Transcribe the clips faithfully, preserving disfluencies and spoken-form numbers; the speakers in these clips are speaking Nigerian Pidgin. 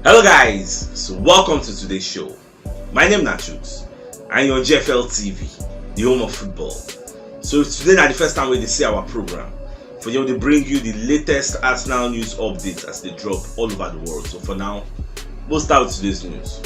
Hello guys, so welcome to today's show. My name na Chuks and your G F L T V, the home of football. So today na the first time wey dey see our program. For here we dey bring you the latest Arsenal news updates as they drop all over the world. So for now, we'll start with today's news.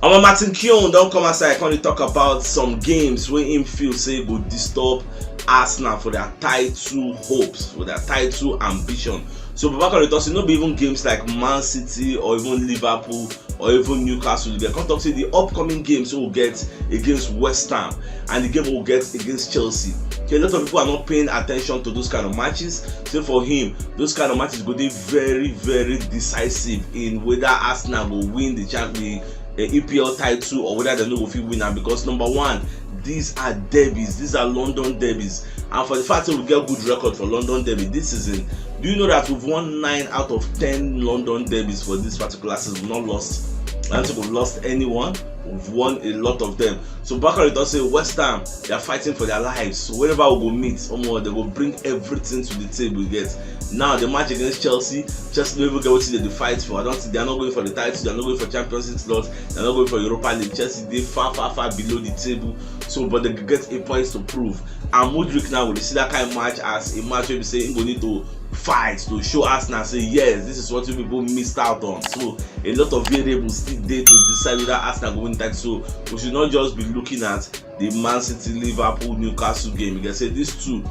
Omo, Martin Keown don come outside come dey talk about some games wey him feel say go disturb Arsenal for their title hopes, for their title ambition. So Baba come dey talk say no be even games like Man City or even Liverpool or even Newcastle, they come talk say the upcoming games wey we get against West Ham and the game wey we get against Chelsea. Okay, a lot of people are not paying attention to those kind of matches. So for him, those kind of matches go dey very, very decisive in whether Arsenal go win the champ, the uh, E P L title or whether they no go fit win am, because number one, these are derbies, these are London derbies, and for the fact that we get good record for London derby this season, do you know that we've won nine out of ten London derbies for this particular season? We've not lost. I don't think we've lost anyone. We've won a lot of them. So Bakary don say West Ham, they are fighting for their lives. So whenever we go meet, omo, they go bring everything to the table. You get, now the match against Chelsea, Chelsea no even get wetin they dey fight for. I don't think they are not going for the title. They are not going for Champions League slot. They are not going for Europa League. Chelsea dey far, far, far below the table. So, but they get a point to prove. And Mudryk now will see that kind of match as a match where we say he go need to fight to show Arsenal say yes, this is what you people missed out on. So a lot of variables still dey to decide whether Arsenal go win that. So we should not just be looking at the Man City, Liverpool, Newcastle game. You can say these two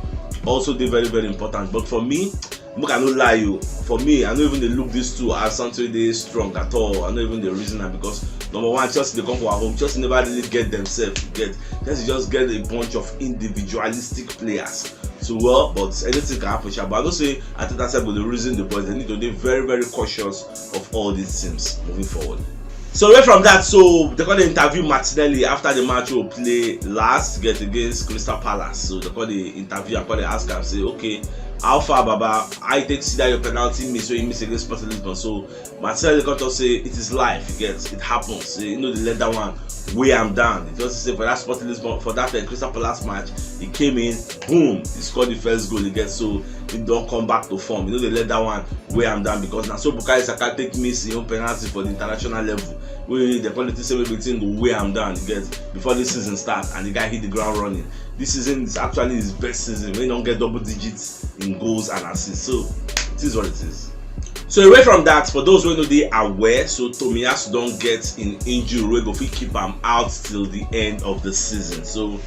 also dey very, very important. But for me, make I no lie you, for me, I no even dey look these two as something dey strong at all. I no even dey reason am because number one, Chelsea dey come for our home. Chelsea never really get themselves. Get, Chelsea just get a bunch of individualistic players. So well, but anything can happen sha. But I know say Arteta sef go dey reason the boys. They need to dey very, very cautious of all these things moving forward. So away from that, so they come dey interview Martinelli after the match we play last, get, against Crystal Palace. So they come dey interview and come dey ask am say, okay, how far, Baba? I take see that your penalty miss wey you miss against Sporting Lisbon. So Martinelli come talk say it is life, you get, it happens. Say, you know, they let that one weigh am down. He just say for that Sporting Lisbon, for that uh, Crystal Palace match, he came in, boom, he scored the first goal, you get. So he don come back to form. You know, they let that one weigh am down because na so Bukayo Saka take miss him own penalty for the international level. Wey they come dey say maybe thing go weigh am down, you get, before this season start, and the guy hit the ground running. This season is actually his best season. Wey he don get double digits in goals and assists. So it is what it is. So away from that, for those wey no dey aware, so Tomiyasu don get an injury wey go fit keep am out till the end of the season. So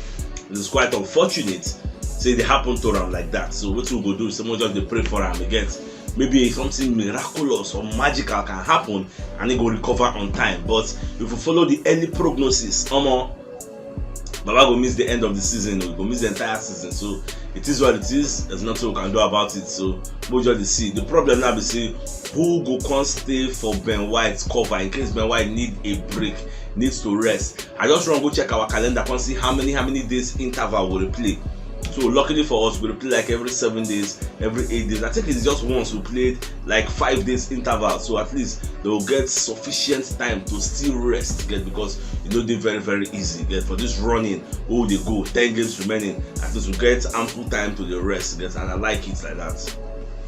it is quite unfortunate say e dey happen to am like that. So wetin we go do? Say make we just dey pray for am, you get. Maybe something miraculous or magical can happen and he go recover on time. But if we follow the early prognosis, omo, Baba go miss the end of the season, we go miss the entire season. So it is what it is. There's nothing we can do about it. So we just dey see. The problem now be say who go come stay for Ben White cover in case Ben White need a break, needs to rest. I just run go check our calendar, come see how many, how many days interval we dey play. So luckily for us, we dey play like every seven days, every eight days. I think it's just once we played like five days interval. So at least they will get sufficient time to still rest, get, because e no dey very, very easy, get, for this running. Oh, they go ten games remaining. At least we get ample time to the rest, get, and I like it like that.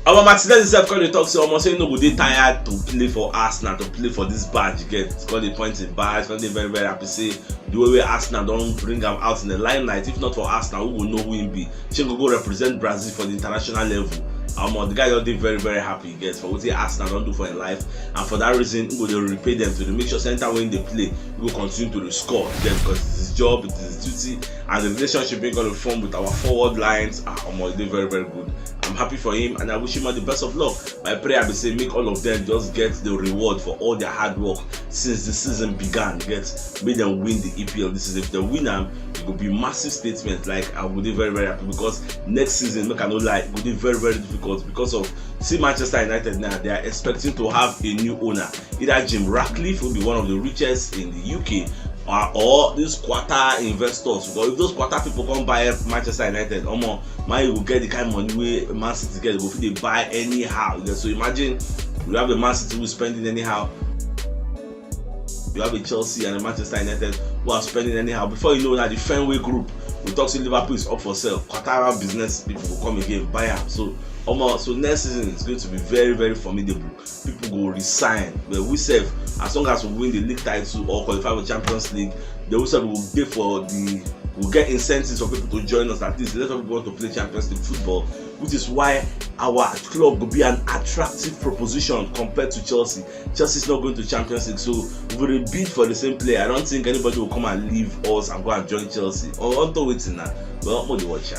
Our Martinelli sef come dey talk say omo, say he no go dey tired to play for Arsenal, to play for this badge, get. Come dey point him badge, come dey very, very happy say the way wey Arsenal don bring am out in the limelight. If not for Arsenal, who go know who him be? Shey go go represent Brazil for the international level. Omo, the guy just dey very, very happy, get, for wetin Arsenal don do for him life, and for that reason, he go dey repay them to dey make sure say anytime wey he dey play, he go continue to dey score, get, because it is his job, it is his duty, and the relationship wey he go dey form with our forward lines, ah, omo, e dey very, very good. I'm happy for him and I wish him all the best of luck. My prayer be say make all of them just get the reward for all their hard work since the season began. Get, make them win the E P L this season. If they win am, it go be massive statement. Like, I go dey very, very happy because next season, make I no lie, e go dey very, very difficult because of, see, Manchester United now, they are expecting to have a new owner, either Jim Ratcliffe, who be one of the richest in the U K, or, or these Qatar investors. Because if those Qatar people come buy Manchester United, omo, Man U go get the kind of money wey Man City get, go fit dey buy anyhow. You get, so imagine you have a Man City who is spending anyhow. You have a Chelsea and a Manchester United who are spending anyhow. Before you know, now the Fenway Group, we talk say Liverpool is up for sale. Qatar business people go come again, buy am. So Omo, so next season is going to be very, very formidable. People go resign. But we sef, as long as we win the league title or qualify for Champions League, then we sef go dey for the, we get incentives for people to join us. At least a lot of people want to play Champions League football, which is why our club go be an attractive proposition compared to Chelsea. Chelsea is not going to Champions League, so we will bid for the same player. I don't think anybody will come and leave us and go and join Chelsea. Or unto waiting now. Well, more the watcher.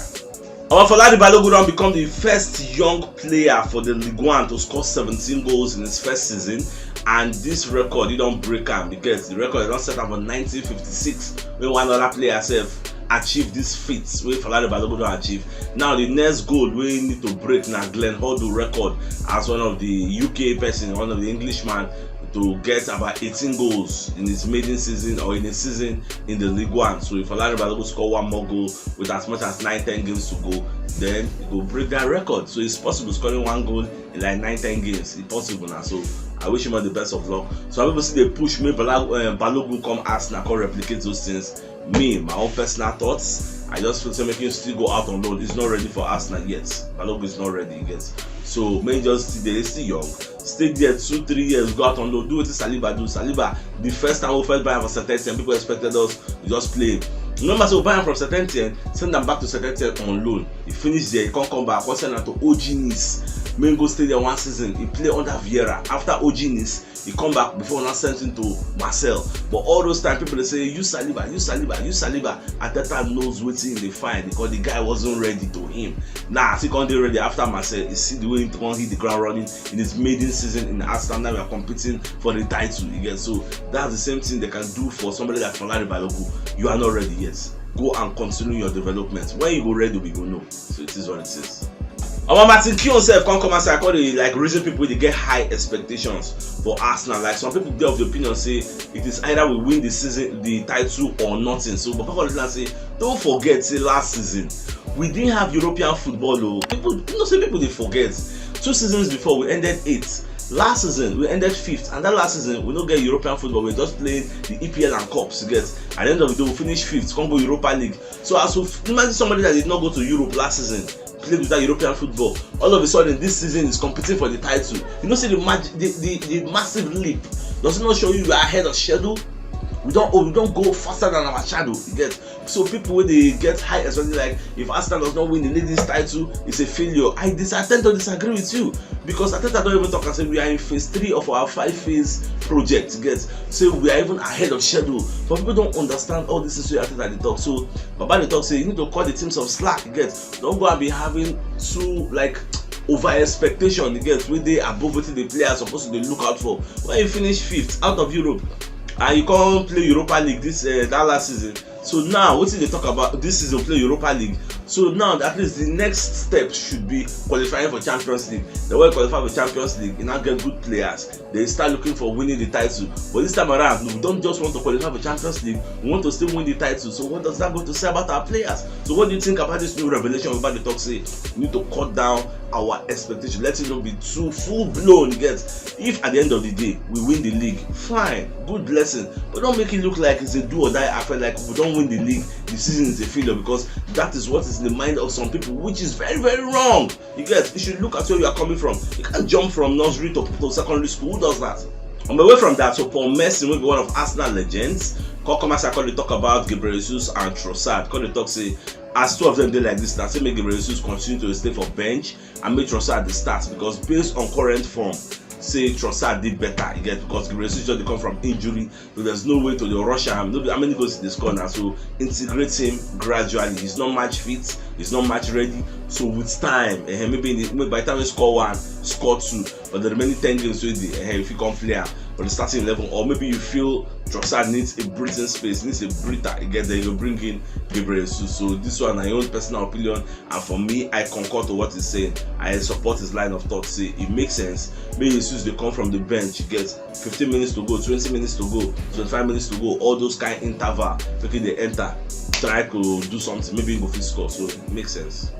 Our Falade Balogun don become the first young player for the Ligue one to score seventeen goals in his first season, and this record, he don break am. You get the record, he don set am for nineteen fifty-six, when one other player sef achieve this feat wey Falade Balogun don achieve. Now the next goal wey he need to break na Glenn Hoddle record as one of the U K person, one of the Englishman to get about eighteen goals in his maiden season or in a season in the Ligue one. So if Falade Balogun score one more goal with as much as nine, ten games to go, then he go break that record. So it's possible scoring one goal in like nine, ten games. It's possible now. So I wish him all the best of luck. So people still dey push me, Bala-, uh, Balogun come Arsenal, come replicate those things. Me, my own personal thoughts, I just feel say make him still go out on loan. He's not ready for Arsenal yet. Balogun is not ready yet. So make just still dey still young. Stay there two, three years, go out on loan. Do what Saliba do. Saliba, the first time we first buy him for Saint Etienne, people expected us to just play him. Remember, so we buy him from Saint Etienne, send him back to Saint Etienne on loan. He finished there, he can't come back. We send him to O G Nice. Make him go stay there one season. He play under Vieira. After O G Nice, he come back before now sent him to Marseille. But all those time, people dey say, "Use Saliba, use Saliba, use Saliba." Arteta knows wetin he dey find because the guy wasn't ready to him. Now, as he come dey ready after Marseille, you see the way he come hit the ground running in his maiden season in Arsenal. Now we are competing for the title again. So that's the same thing they can do for somebody like Falade Balogun. You are not ready yet. Go and continue your development. When you go ready, we go know. So it is what it is. Omo, Martin Keown sef come come outside, come dey, like, reason people wey dey get high expectations for Arsenal. Like, some people dey of the opinion say it is either we win the season, the title, or nothing. So Baba Colina say, don't forget say last season we didn't have European football o. People, you know say people dey forget. Two seasons before, we ended eighth. Last season we ended fifth, and that last season we no get European football. We just playing the E P L and cups, you get. At the end of the day, we finish fifth, come go Europa League. So as we f-, imagine somebody that did not go to Europe last season, play with that European football. All of a sudden, this season is competing for the title. You know, see the, mag- the, the, the massive leap. Does it not show you we are ahead of schedule? We don't, oh, we don't go faster than our shadow. You get. So people wey dey get high expectation, like, if Arsenal does not win the league this title, it's a failure. I dis- I tend to disagree with you, because Arteta don even talk and say we are in phase three of our five phase project. Get. Say we are even ahead of schedule. But people don't understand all this things wey Arteta dey talk. So Baba dey talk say you need to cut the team some slack. Get. Don't go and be having too, like, over expectation, you get, wey dey above wetin the player suppose to dey look out for. When you finish fifth out of Europe and you come play Europa League this, uh, that last season, so now wetin dey talk about this season, play Europa League. So now at least the next step should be qualifying for Champions League. Then when you qualify for Champions League, you now get good players. They start looking for winning the title. But this time around, we don't just want to qualify for Champions League. We want to still win the title. So what does that go to say about our players? So what do you think about this new revelation about the talk say we need to cut down our expectation? Let it not be too full blown. You get, if at the end of the day we win the league, fine, good lesson. But don't make it look like it's a do or die affair. Like, we don't win the league, the season is a failure, because that is what is in the mind of some people, which is very, very wrong. You get, you should look at where you are coming from. You can't jump from nursery to, to secondary school. Who does that? On the way from that, so Paul Merson, will be one of Arsenal legends, come come as I call the talk about Gabriel Jesus and Trossard. Call the talk say, as two of them dey like this, now say make Gabriel Jesus continue to stay for bench and make Trossard the start, because based on current form, say Trossard did better. You get, because Gabriel Jesus just dey come from injury, so there's no way to dey rush am. No be how many goals he dey score now. So integrate him gradually. He's not match fit. He's not match ready. So with time, eh, maybe in the, maybe by the time he score one, score two, but the remaining ten games wey dey, eh, if you come play am for the starting eleven, or maybe you feel Trossard needs a breathing space, needs a breather, you get, then you bring in Gabriel Jesus. So this one na your own personal opinion, and for me, I concur to what he's saying. I support his line of thought. Say it makes sense. Make Jesus dey come from the bench, you get, fifteen minutes to go, twenty minutes to go, twenty-five minutes to go, all those kind interval, make e dey enter, try to do something, maybe he go fit score. So it makes sense.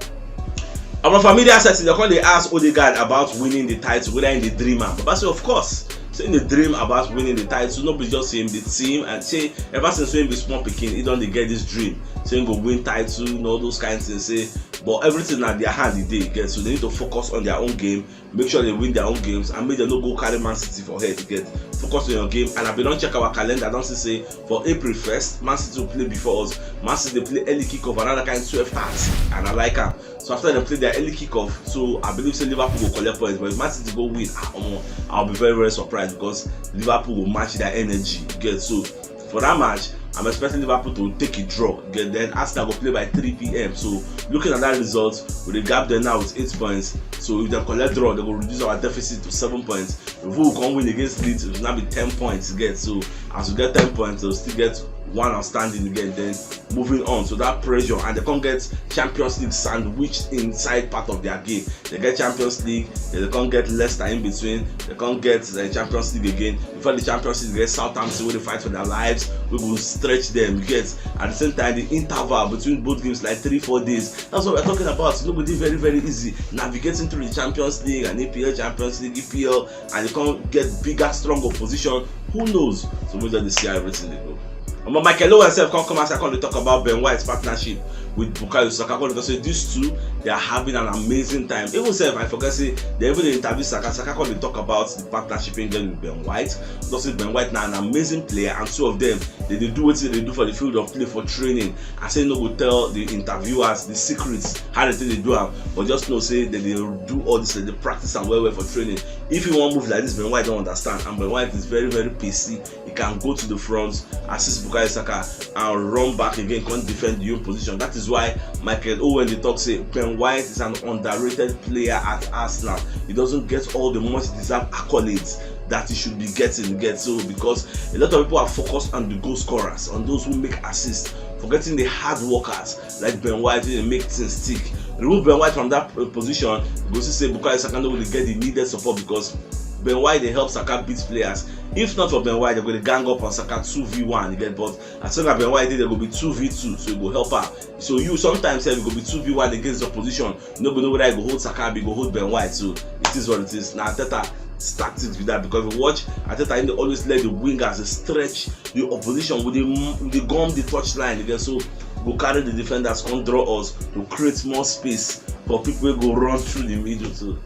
Our familiar setting, they come dey ask Odegaard about winning the title, whether he dey dream am. Baba say, of course, say he dey dream about winning the title. No be just him, the team, and say ever since when he be small pikin, he don dey get this dream. Say he go win title, you know, all those kind things. Say But everything na their hand e dey, you get. So they need to focus on their own game, make sure they win their own games, and make dem no go carry Man City for head, you get. Focus on your game. And I bin don check our calendar, I don see say for April first, Man City will play before us. Man City dey play early kickoff around that kind twelve thirty, and I like am. So after dem play their early kickoff, so I believe say Liverpool go collect points. But if Man City go win, ah, omo, I'll be very, very surprised, because Liverpool go match their energy, you get. So for that match, I'm expecting Liverpool to take a draw. Then Arsenal go play by three p.m. So looking at that result, we dey gap them now with eight points. So if they collect draw, they go reduce our deficit to seven points. If we come win against Leeds, it will now be ten points, you get. So as we get ten points, they'll still get one outstanding again. Then moving on, so that pressure, and they can't get Champions League sandwiched inside part of their game. They get Champions League, they can't get Leicester in between, they can't get the Champions League again. Before the Champions League, they get Southampton, where they fight for their lives. We will stretch them, you get. At the same time, the interval between both games, like three, four days. That's what we're talking about. It's going to be very, very easy navigating through the Champions League and A P L, Champions League, E P L, and you can't get bigger, strong opposition. Who knows? So we just see how everything they go. But Michael Owen himself can't come as I come to talk about Ben White's partnership with Bukayo Saka. Come to say these two, they are having an amazing time. Even self, I forget say they even dey interview Saka. Saka come to talk about the partnership in with Ben White. Because say Ben White now an amazing player, and two of them, they, they do what they do for the field of play for training. I say no go tell the interviewers the secrets, how they think they do am, but just know say they, they do all this, they practice am well well for training. If you want move like this, Ben White don't understand, and Ben White is very, very pacey. He can go to the front, assist Bukayo Saka, and run back again, can't defend the own position. That is why Michael Owen dey talk say Ben White is an underrated player at Arsenal. He doesn't get all the much deserved accolades that he should be getting, get. So because a lot of people are focused on the goal scorers, on those who make assists, forgetting the hard workers like Ben White, who dey make things stick. Remove Ben White from that uh, position, you go see say Bukayo Saka no go dey get the needed support, because Ben White dey help Saka beat players. If not for Ben White, they go dey gang up on Saka two v one, you get. But as soon as Ben White dey, there go be two v two, so e go help am. So you sometimes sef, e go be two v one against the opposition. You no go know whether you go hold Saka or you go hold Ben White. So it is what it is. Na Arteta tactics be that, because if you watch Arteta, he dey always let the wingers dey stretch the opposition with the, with the gum the touchline again. So go carry the defenders, come draw us to create more space for people wey go run through the middle. So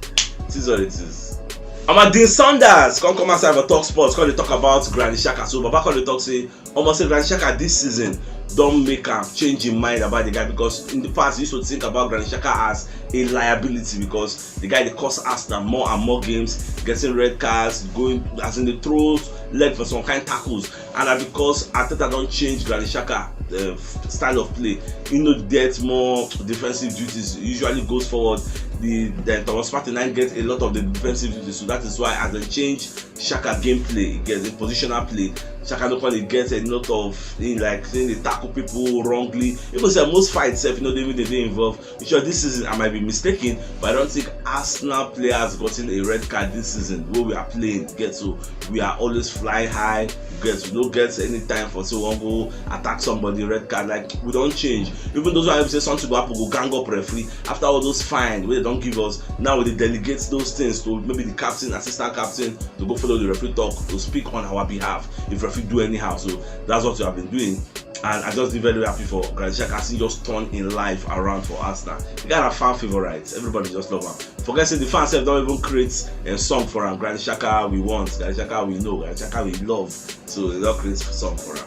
it is what it is. Omo, Dean Saunders come come outside for Talk Sports, come dey talk about Granit Xhaka. So Baba come dey talk say, omo, say Granit Xhaka this season don make am change him mind about the guy, because in the past he used to think about Granit Xhaka as a liability, because the guy dey cost Arsenal more and more games, getting red cards, going as in the throws leg for some kind tackles. And na because Arteta don change Granit Xhaka uh, style of play. He no get more defensive duties. He usually goes forward. The then Thomas Partey now get a lot of the defensive duties. So that is why as they change Xhaka gameplay, he gets the positional play. Xhaka no come dey get a lot of thing like saying they tackle people wrongly. Even say most fights sef, you know, they even dey involved. Sure, this season I might be mistaken, but I don't think Arsenal player has gotten a red card this season. Where we are playing, get. So we are always fly high. Get, we don't get any time for so one go attack somebody, red card. Like, we don't change. Even those who say something go happen, go gang up referee. After all those fine wey they don't give us, now we dey delegate those things to maybe the captain, assistant captain, to go follow the referee talk, to speak on our behalf if referee do anyhow. So that's what we have been doing. And I just dey very happy for Granit Xhaka as he just turn him life around for Arsenal. The guy na fan favourite, everybody just love am. Forget say the fans sef don even create a song for am. Granit Xhaka we want, Granit Xhaka we know, Granit Xhaka we love. So they don create song for am.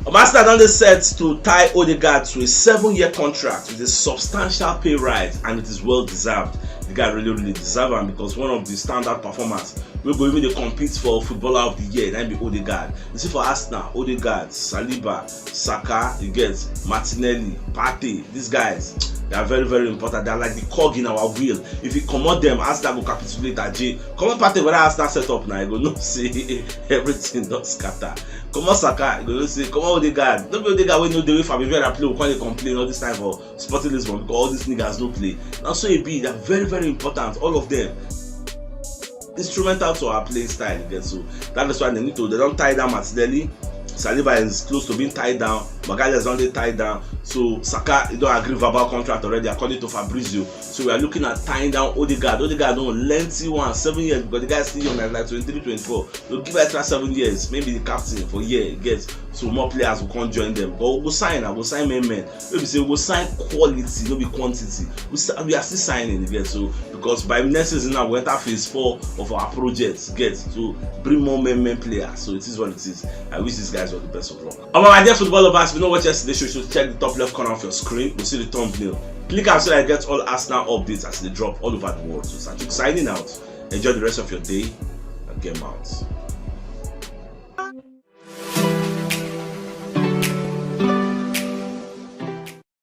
Omo, Arsenal don dey set to tie Odegaard to a seven-year contract with a substantial pay rise, and it is well deserved. The guy really, really deserve am, because one of the standout performers wey go even dey compete for Footballer of the Year, na im be Odegaard. You see for Arsenal, Odegaard, Saliba, Saka, you get, Martinelli, Partey, these guys, they are very, very important. They are like the cog in our wheel. If you comot them, Arsenal go capitulate. Aje, comot Partey, whether Arsenal set up now, you go know say everything don scatter. Comot Saka, you go know say, comot Odegaard. No be Odegaard wey no dey, wey Fabio Vieira play, we come dey complain all this time for Sporting Lisbon, because all these niggas no play. Na so e be. They are very, very important, all of them. Instrumental to our playing style, you get. So that is why they need to, they don tie down Martinelli. Saliba is close to being tied down. Magalhaes don dey tied down. So Saka, he don agree verbal contract already, according to Fabrizio. So we are looking at tying down Odegaard. Odegaard don lengthy one, seven years, because the guy is still young, like, like twenty-three, twenty-four. They'll give extra seven years, maybe the captain for a year, you get. So more players will come join them. But we go sign, I go sign men, men. We be say we go sign quality, no be quantity. We, sa- we are still signing, you get. So because by next season now, we enter phase four of our project, you get. So bring more men, men players. So it is what it is. I wish these guys all the best of luck. All my dear football lovers, if you know what yesterday show, you should check the top left corner of your screen. We see the thumbnail. Click am so that you get all Arsenal updates as they drop all over the world. So Sachuk signing out. Enjoy the rest of your day and game out.